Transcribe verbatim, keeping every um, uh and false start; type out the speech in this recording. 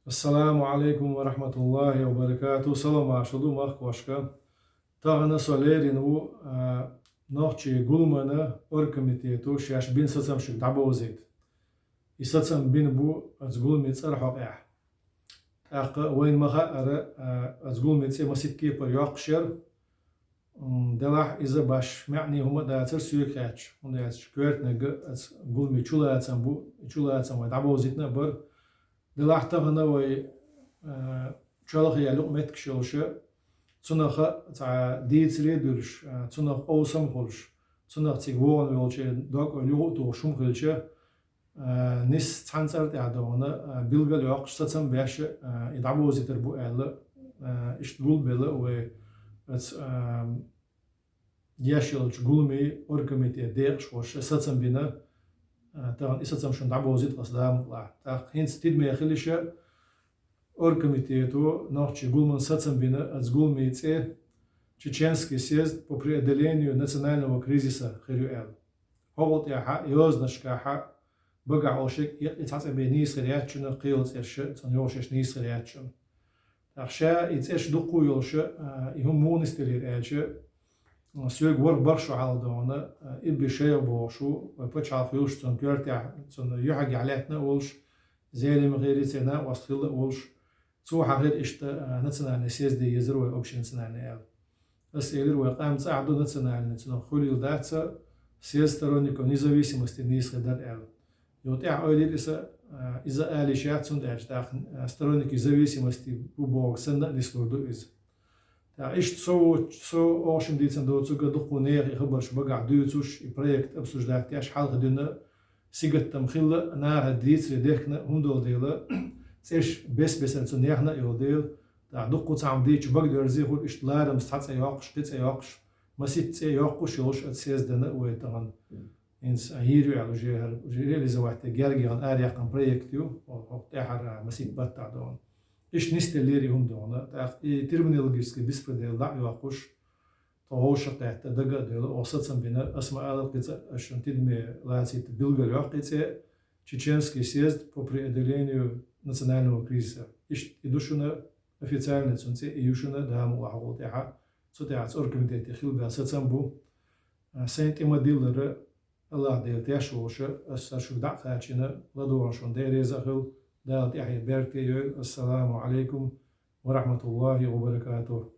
Ассаламу алейкум ва рахматуллахи ва баракату. Салам маршал ду махкошка. Тахана со лерин ву, а, нохчи гулмана оргкомитету шаш бин сацам шуг дабозит. И сацам бин бу аз гулми цар хокъя. Тахка вайн маха ара, а, аз гулми це масит кепар йоқшер. М, делахь иза баш маьӀни хӀума дацар соьга хаьттача. ХӀунда аьлча коьртаниг аз гулми чулацам бу, чулацам вай дӀабовзитна а бар. Делахь тахана вай, а, чолхе ял юкъ метташ йолуша, цунах цхьа дийцаре а дуьлуш, а, цунах къовсам а хуьлуш, цунах цига вогӀун волче дог а югӀу а тухуш хӀума хилча, а, нис цхьана цӀар тӀехь догӀана, а, билгал йоккхуш сацам беш, а, и дӀабовзийтар бу аьлла, а, иштта гулбелла вай аца, а, еш йолчу гулми оргкомитет декъашхоша сацам бина, а, тахана и сацам шуна дӀабовзийта аса Дала мукълахь. ТӀаккха хӀинца тидаме хилиша оргкомитету нохчи гулман сацам бина аца гулми цӀе Чеченский съезд по преодолению национального кризиса хир ю аьлла. ХӀокхул тӀаьхьа йозанашкахьа багахь олуш и, и цхьа цӀе бен нийса хир яц шуна, кхийолу цӀерша цунна йолуш нийса хир яц шуна. ТӀаккха ша и цӀерш дуккха а йолуша, а, и хӀума муха нисделира аьлча, а, соьга ворхӀ-бархӀ шо хьалха догӀана, а, Ибби Шайх бохуш ву, вай пачхьалкх йолуш цунна коьртехь, цунна юьхьигехь лаьттина а волуш, Зелимхири церан накъост хилла а волуш, цо хьахира иштта, а, национальный съезде езара вай общенациональный аьлла. Аса элира, вай къам цӀахь ду национальный, цунах хуьлийла дац, съезд сторонников независимости нийса хир дара аьлла. Юха тӀаьхьа ойла йира иза, а, иза ала йиш яц, цуьнан аьлча тӀаккха, а, сторонники зависимости бу бохург санна а нислур ду иза. ТӀаккха иштта со ву-, со охшин дийцина доцург а дуккха нехан и хабарш багахь дуьйцуш, и проект обсуждать деш хьалха дуьйна сигаттам хилла, наха дийцаре дехкина хӀума долу дела, цӀерш бес-бесара цу нехна а йолу дела, тӀаккха дуккха цхьамма дийцча бага доьрзий хуьлу иштта ларамца цхьа цӀе йоккхуш, кхин цӀе йоккхуш, масийтта цӀе йоккхуш йолуш аса съездана а вай тахана. ХӀинца а йийр ю аьлла уже хӀара, уже реализовать де герга яхана, араяьккхина проект ю, хӀокху тӀаьхьара масийтта баттахь догӀана. Иштта нисделлера и хӀума догӀана. ТӀаккха и терминологический беспредел дӀа а йоккхуш, тхо вовшах кхетта дага а девлла, оха сацам бина, аса ма-аллара кхин цкъа аса шуна тидаме лацийта билгал йоккху и цӀе, Чеченский съезд по преодолению национального кризиса. Иштта и ду шуна официальный цунна цӀе, и ю шуна Дала мукълахь хӀокхул тӀаьхьа, цу тӀехь цу оргкомитете хила баьлла сацам бу. А, сайн тӀе ма-диллара, Аллах Дела теш волуша, аса хӀара шуьга дӀа а кхачийна, ладогӀарна шуна Дела реза а хуьлда, Дала тӀаьхье беркате йойла. Ассаламу алейкум ва рахматуллахи ва баракатух.